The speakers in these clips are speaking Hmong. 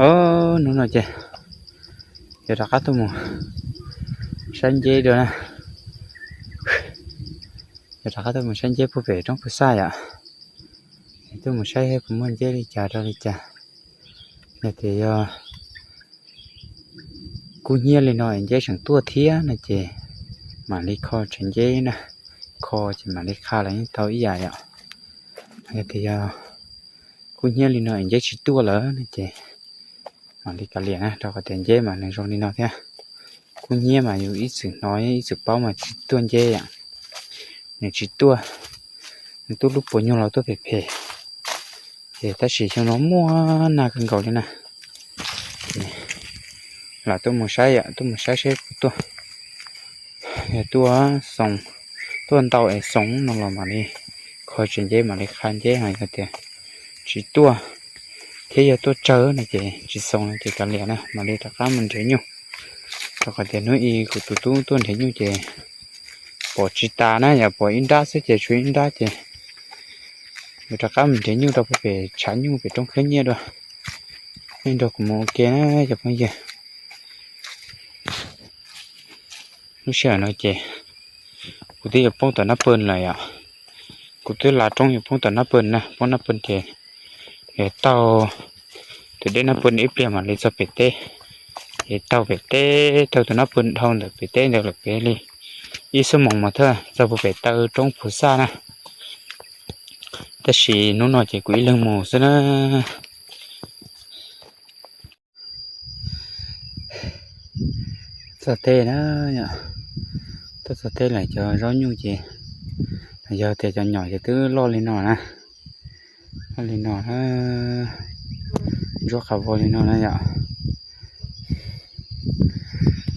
Os, hnub no ces yog rov qab tuaj mus saib nceb dua na. Yog rov qab tuaj mus saib nceb puag pem roob puag xaj yom. Tuaj mus saib puas muaj nceb li cas rau li cas. Yog tias yog kub hnyiab li no es nceb tseem tuaj thiab no ces mam li kho tsev nceb na. Kho ces mam li qha los yeej tau ib yam yom. Yog tias yog kub hnyiab li no es nceb tsis tuaj lawm no ces mam li kav liam na, rau qhov tias nceb mas nws zoo li no thiab. Kub hnyiab mas yus ib txwm hnov ib txwm paub mas tsis tuaj nceb yom. Nws tsis tuaj, nws tuaj lub puas nyuag los tuaj phem phem. Ces tab sis xyoo no muaj nag kawg nkaus li na. Lam tuaj mus saib yom, tuaj mus saib seb puas tuaj. Yog tuaj, tuaj ntau es xoov no los mam li kho tsev nceb mam li qha nceb, ho yog tias tsis tuaj thiab yog tuaj tsawg no ces tsis xoov no ces kav liam na, mam li rov qab mus nrhiav nyuj. Rau qhov tias hnub ib kuv tus tub tuaj nrhiav nyuj ces pom tsis tas na, yog pom ib nrab xwb ces tshuav ib nrab ces yuav rov qab mus nrhiav nyuj rau puag pem tshav nyuj pem roob khawb nyiaj dua. Nej nrog kuv mus ua ke na cov phooj ywg. Lub sij hawm no ces kuv twb yuav poob tom nab pw lawm yom. Kuv twb lav roob yuav poob tom nab pw na, poob nab pw ces yuav taug tus dej nab pw ib pliag mam li txog pem teb. Ces taug pem teb, taug tus nab pw dhau ntawm pem teb ntawd lawm pem li ib xuab moos mas thiaj txog puag pem taw roob puag xaj na. Tab sis hnub no ces kuv ib leeg mus xwb na. Txog teb na, tuaj txog teb lawm, cov zaub nyuj ces yog tias cov nyom ces twb loj li no na, loj li no na, ntsuab qhov vau li no na yom.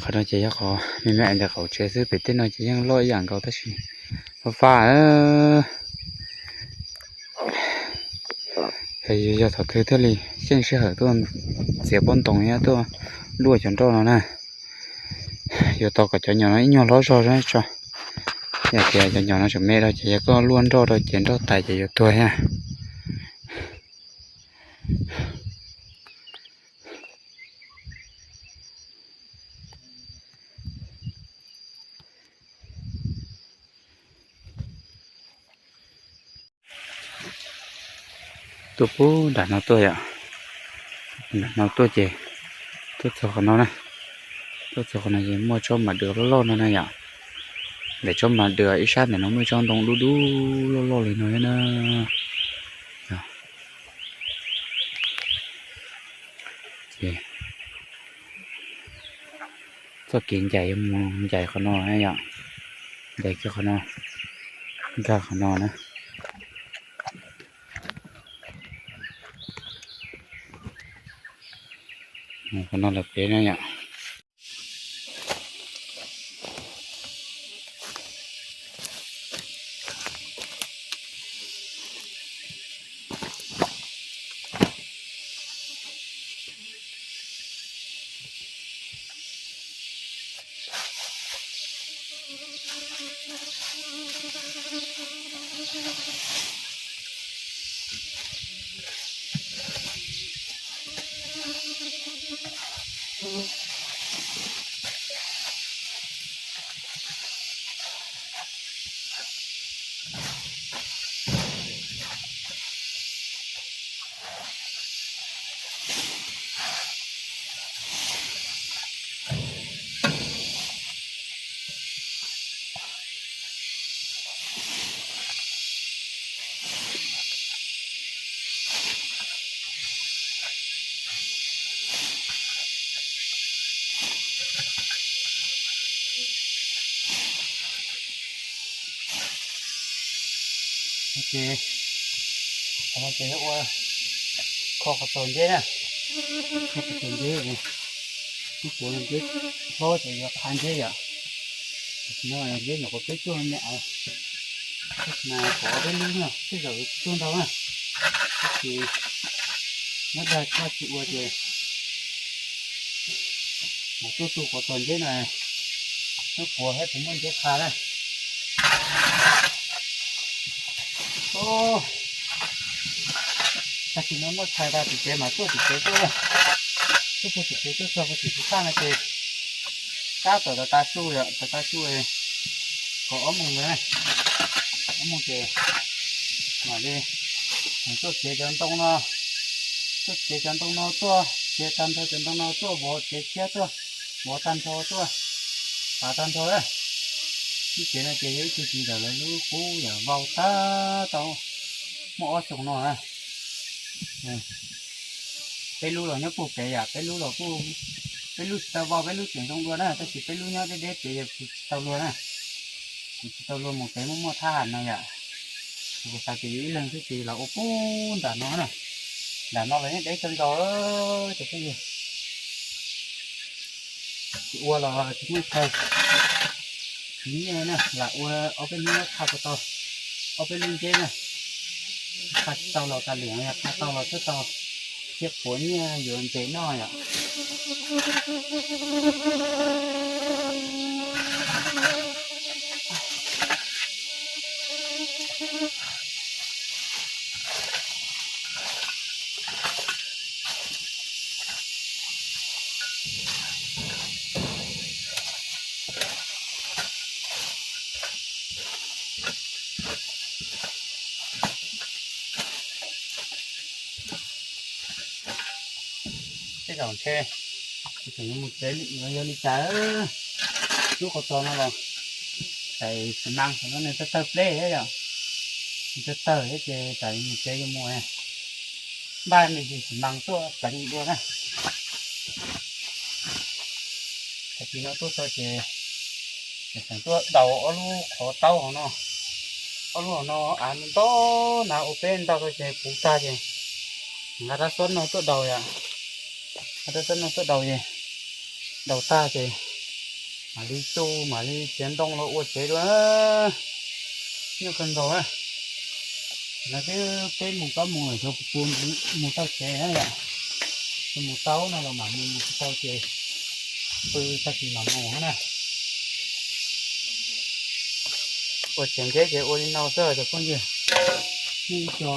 Qhov no ces yog qhov me me ntawm qaum tsev xwb, pem tej no ces yeej loj ib yam nkaus tab sis fab fab. Yog thaum twg thiaj li xyeej sij hawm tuaj txiav pob ntoos thiab tuaj luaj cov nroj no na. Yuav tau kom cov nyom no ib nyuag hlob zog tso. Yog tias cov nyom no tseem me rau ces yog koj luaj nroj rau ces nroj tais ces yuav tuag thiab. Tuaj puag nram no tuaj yom. Nram no tuaj ces tuaj txog qhov no na. Tuaj txog qhov no ces muaj tsob mas dwm loj loj no na yom. Ntawm tsob mas dwm ib sab ntawm no muaj tsob ntoo dub dub loj loj li no thiab na. Ces txoj kev ncaim yuav mus ncaim qhov no na yom. Ncaim kiag qhov no, nkag qhov no na. Qhov no lawm pem na yom. Ces qhov no ces ua kho qhov txos nceb na. Kho qhov txos nceb, ib puav nceb hlob ces yuav qha nceb yom. Tam sim no nceb nyuam qhuav peb cuaj me av, mas pov peb lub no tej zaum tsis tuaj ntau na. Tab sis nyob dag tsis ua ces mas tuaj tu qhov txos nceb no, tuaj puav saib puas muaj nceb qha na. Tam sim no muaj tshais tas tim tsev mas tuaj tim tsev tuaj. Tuaj puag tim kev tuaj txog puag tim tus tshaj no ces tab tom tav tav su yom, tav tav su kom ob moos ntawd na, ob moos ces mam li tuaj txiav cov ntoo no, tuaj txiav cov ntoo no tuaj, txiav tag nrho cov ntoo no tuaj vov tsev tshiab tuaj, vov tag nrho tuaj, tav tag nrho na. Lub tsev no ces yog ib tug txiv ntxawm lawv lub qub yom, vau tag tau muaj ob xyoos no na. Peb lub los nyob puag pem yom, peb lub los kuj, peb lub tsis tau vau, peb lub tseem zoo dua na, tab sis peb lub nyob deb deb pem yog kuv tsis tau luag na. Kuv tsis tau luag mus pem muaj muaj thab ham no yom. Kuv xav tias yus ib leeg xwb ces los ua puag nram no na. Nram no los yeej deb kawg nkaus, ces peb yog tsis ua los tsis muaj chaw. Tsis nyiaj na, lam ua ob peb hnub qha tau ob peb lub nceb na. Qha tsis tau los tas liam, yog qha tau los twb tau thiab puav nyiaj yuav ntses noj yom. Tej zaum ntshe tseem yuav mus tsev li, yog li cas. Lub qhov txos no los tais xi mas no nws tawg tawg pleb thiab yom, nws tawg tawg thiab ces tsam yuav mus tsev yuav mus npaj me ntsis xi mas tuaj pleev dua na. Tag kis no tuaj txog ces tseem tuaj daus ob lub qhov taub hauv no, ob lub hauv no av ntau na, ua peb ntau tau ces puv tag ces nqa rab xob no tuaj daus yom. Nqa rab xob no tuaj daus ces daus tag ces mam li tu mam li txiav ntoo los ua tsev dua. Nyuaj kawg nkaus na. No twb peb moos plaub moos lawm xyov puas mus tau tsev na yom. Mus tau no los mam mus, mus tsis tau ces pw tag kis mam mus na. Ua tsev nceb ces ua li no xwb cov phooj ywg. Nej ib co,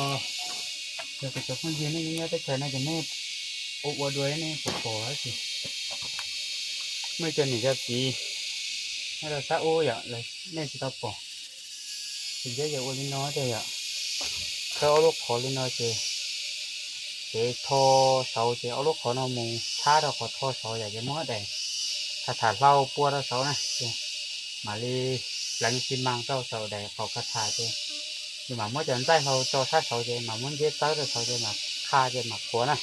yog cov phooj ywg nej nyob teb chaws no ces nej ua ua dua nej pom pom tab sis muaj ib co niam cov txiv nyob rau sab ub yom, nej tsis tau pom. Tsev nceb ces ua li no tiag yom. Khawb ob lub qhov li no ces, ces tho saud ces ob lub qhov no mus tshab rau qhov tho saud yom, ces muab daim kha tham hlau pua rau saud na ces mam li pleev xi mas rau saum daim qaum kha tham ces yus mam muab cov ntxaij hlau tso sab saud ces mam muab nceb txawb rau saud ces mam qha ces mam qhuav na.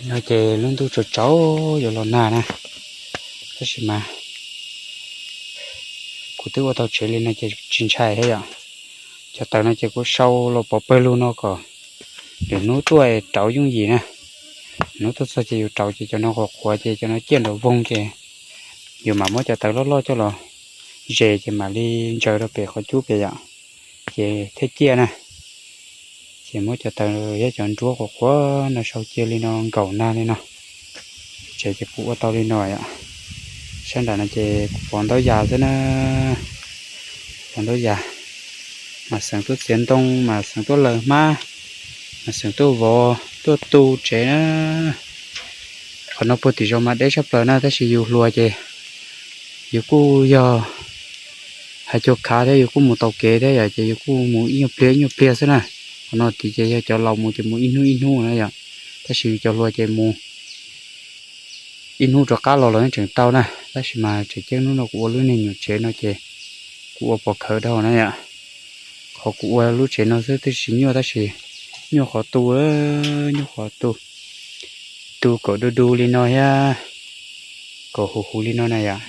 No ces lub ntuj tsaus tsaus yuav los nag na, tab sis mas kuv twb ua tau tsev li no ces tsis ntshai thiab yom. Cov taws no ces kuv sau los pov pawg lug no kom lwm hnub tuaj rauv yooj yim na. Hnub tuaj txog ces yus rauv ces cov no qhuav qhuav ces cov no ciaj nram voog ces yus mam muab cov taws loj loj coj los zes ces mam li ntsaws rau pem qhov cub pem yom, ces thiaj ciaj na. Ces muab cov taws thiab cov nruab qhuav qhuav no sau cia li no nkaum nag li no. Tsev ces kuv ua tau li no yom. Sab nram no ces kuv pov ntaub yas xwb na, pov ntaub yas. Mas xeem tuaj txiav ntoo, mas xeem tuaj laws hmab, mas xeem tuaj vov tuaj tu tsev na. Qhov no puag tim zos mas deb tshaj plaws na, tab sis yus hluas ces yus kuj yog hais cua khav thiab yus kuj mus taus kev thiab yom, ces yus kuj mus ib nyuag pliag ib nyuag pliag xwb na. Qhov no tid ces yog cov laus mus ces mus ib hnub ib hnub na yom, tab sis yus cov hluas ces mus ib hnub rov qab los los yeej tseem tau na. Tab sis mas tseem ceeb hnub no kuv ua lub niag nyuam tsev no ces kuv ua pov khawv dhau na yom. Qhov kuv ua lub tsev no xwb twb tsis nyuaj tab sis nyuaj qhov tu, nyuaj qhov tu. Tu kom du du li no thiab kom huv huv li no na yom.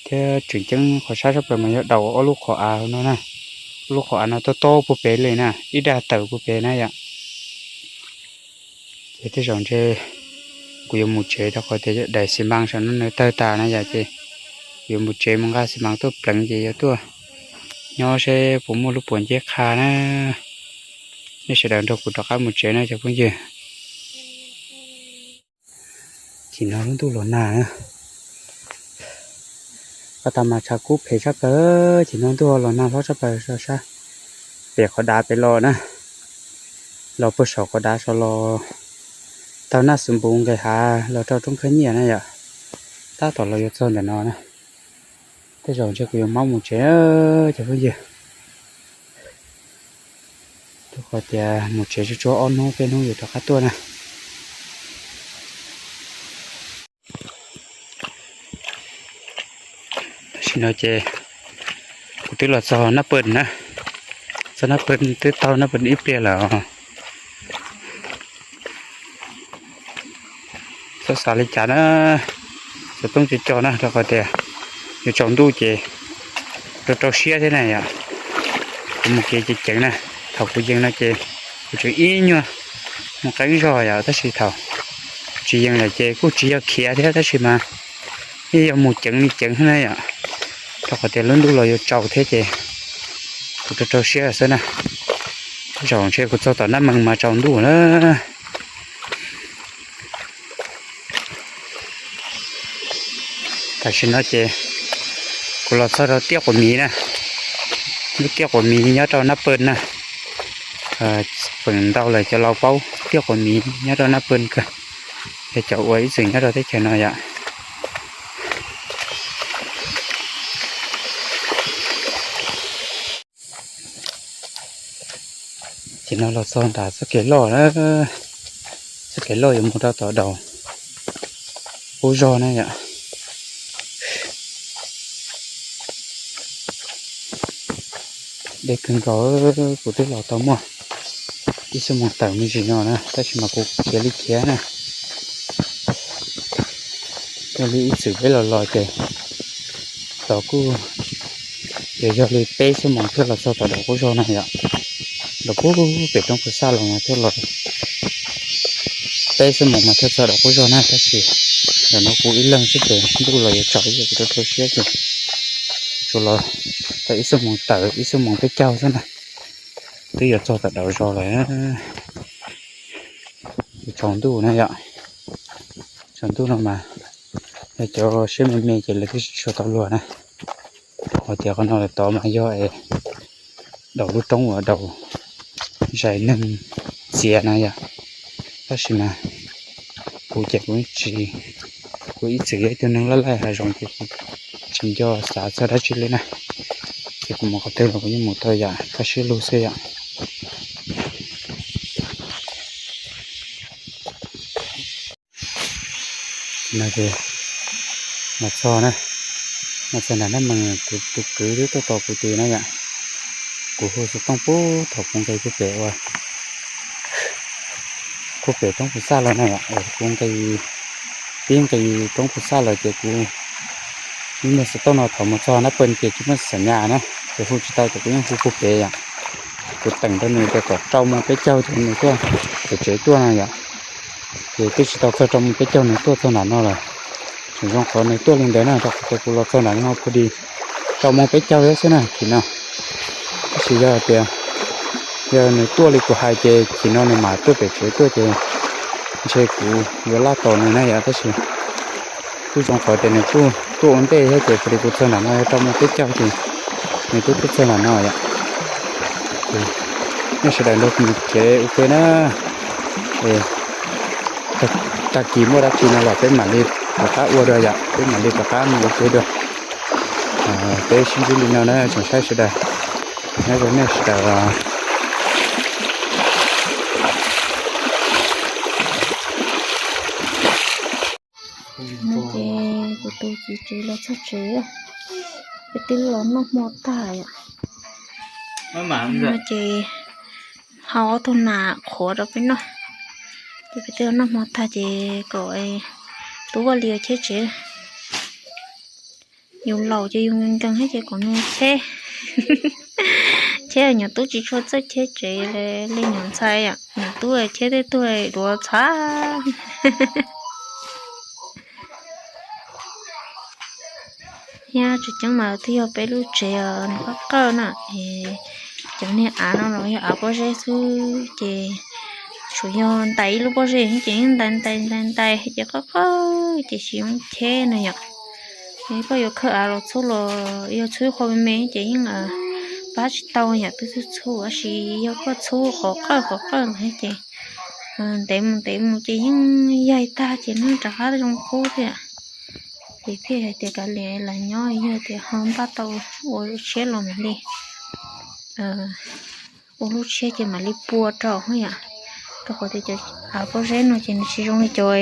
Thiab tseem ceeb qhov sab sab plaws mas yog daus ob lub qhov av no na. Ob lub qhov av no tob tob puag pem li na, ib dag tawm puag pem na yom. Ces tej zaum ntshe kuv yuav mus tsev rau qhov tias daim xi mas saum no nws tawg tas na yom, ces yuav mus tsev mus nqa xi mas tuaj pleev ces yuav tuaj nyob seb puas muaj lub puas nceb qha na. Nej sawv daws nrog kuv rov qab mus tsev na cov phooj ywg. Ces no lub ntuj los nag na. Qhov tas mas tshav kub phem tshaj plaws, ces hnub ntuj los nag hlob tshaj plaws. Sab pem qhov dav pem los na, los puag saum qhov dav saud los taug Naj Xus Npus nqes hav los rau Roob Khab Nyiaj na yom. Tab tom los yuav txog ntawm no na. Tej zaum ntshe kuv yuav maub mus tsev cov phooj ywg, rau qhov tias mus tsev tsuag tsuag ob hnub peb hnub yuav rov qab tuaj na. Tam sim no ces kuv twb los txog Naj Paj na, txog Naj Paj twb taug Naj Paj ib pliag lawm. Txhob xav li cas na, xav tooj co co na, rau qhov tias yuav tsaus ntuj ces rau rau siab thiab na yom. Kuv mus kev ceev ceev na, thaum kuv yees no ces kuv tseem ib nyuag mus qeeb zog yom, tab sis thaum tsis yees lawm ces kuj tsis yog khiav thiab, tab sis mas yeej yog mus ceev li ceev na yom, rau qhov tias lub ntuj los yuav tsaus thiab ces kuv rau rau siab xwb na. Tej zaum ntshe kuv txog tom Naj Mees mas tsaus ntuj na. Tam sim no ces kuv los txog rau Tiaj Quas Miv na, lub Tiaj Quas Miv nyob rau Naj Paj na. Feem ntau lawm cov laus paub Tiaj Quas Miv nyob rau Naj Paj kawg, yog cov uas ib txwm nyob rau teb chaws no yom. Ces no los txog nram txoj kev loj na, txoj kev loj yuav mus rau tom daus qub zog na yom. Deb kawg nkaus, kuv twb los tau muaj ib xuab moos tawm me ntsis no na, tab sis mas kuv khiav li khiav na. Yog li ib txwm peb los los ces los kuj ces yog li peb xuab moos thiaj los txog tom daus qub zog na yom. Los puag pem roob Phu Xaj los thiaj los peb xuab moos mas thiaj txog daus qub zog na, tab sis ntawm no kuv ib leeg xwb ces ntuj los yuav tsaus ces kuv rau rau siab ces tsuas los tau ib xuab moos tawm ib xuab moos peb caug xwb na, twb yuav txog tom daus zog lawm. Tsaus ntuj na yom, tsaus ntuj no mas yog cov siab me me ces lawv twb tsis tshua tau luag na. Hos tias qhov no lawm tod mas yog es daus lub roob uas daus zais neeg txiav na yom. Tab sis mas kuv ces kuv tsis, kuv ib txwm yog ib tug neeg laj laj hav zoov ces kuv tsis nco xav txog dab tsi li na. Ces kuv mus qhov twg los kuv yeej mus tau yom, kaj siab lug xwb yom. No ces los txog na, los txog nram Naj Mees, kuv tus kwv twb tuaj tos kuv tid na yom. Kuv hu xov tooj puag thaum kuv nqis puag pem ua, puag pem roob Phu Xaj los na yom, kuv nqis, pib nqis roob Phu Xaj lawm ces kuv yeej muaj xov tooj no, thaum mus txog Naj Paj ces tsis muaj xam nyas na, ces hu tsis tau ces kuv yeej hu puag pem yom. Kuv teem rau nws tias kom rau moos peb caug ces nws tuaj pem tsev tuaj na yom. Ces twb tsis tau txog rau moos peb caug nws tuaj txog nram no lawm. Tseem zoo qhov nws tuaj li ntawd na, rau qhov tias kuv los txog nram no phu di rau moos peb caug thiab xwb na chim no. Tab sis yog tias yog nws tuaj li kuv hais ces chim no nws mam tuaj pem tsev tuaj ces ntshe kuv yuav laj tos nws na yom. Tab sis kuj zoo qhov tias nws kuj tuaj ua ntej thiab ces phu di kuv txog nram no yog rau moos peb caug ces nws twb tuaj txog nram no yom. Nej sawv daws nrog kuv mus kev ua ke na. Tag kis muaj dab tsi no los peb mam li rov qab ua dua yom, peb mam li rov qab mus ua ke dua. Peb sib ntsib li no na tsoom saib sawv daws, nyob zoo nej sawv daws. No ces kuv tus txiv tsev los txog tsev, peb twb los noj hmo tag yom. No ces hau ob tug nas qhuav rau peb noj, ces peb twb los noj hmo tag ces kom tub Vaj Lis cheb tsev. Yus laus ces yus nkees nkees thiab ces kom nws cheb. Cheb nyuam tub tsis tshua txawj cheb tsev li nyuam ntxhais, nyuam tub cheb tej tug duav txhav. Thiab tseem ceeb mas twb yog peb lub tsev nws qab qawj na, es cov niag av no los yog av pob zeb xwb ces tsuas yog ntais ib lub pob zeb ces yeej ntais ntais ntais ntais ces qab qawj ces tsis zoo cheb na yom. Koj yuav khawb av los txhub los yog txhub qhov me me ces yeej pab tsis tau yam twb txhub txhub, tab sis yog koj txhub qhov qawj qhov qawj ntawd ces ntev mus ntev mus ces yeej yaig tag ces nws rov qab zoo qub thiab. Ces thiaj hais tias kav liam lam nyob, yog tias ho npaj tau ua lub tshiab los mam li ua lub tshiab ces mam li pua rau yom. Rau qhov tias cov av pob zeb no ces nws tsis zoo li cov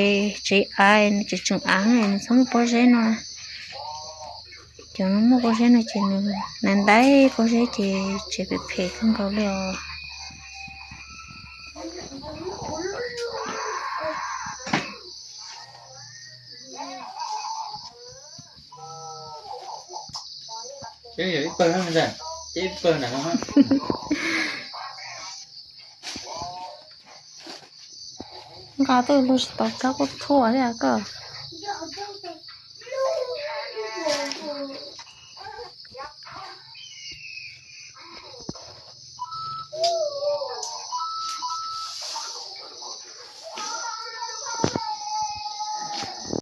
tsev av, nws tseem tseem av, nws txhob muaj pob zeb no. Cov no muaj pob zeb no ces nws ntais ntais pob zeb ces tseem phem phem kawg nkaus li os. Nqa tej lug tsis tau kab kuj thuaj thiab koj.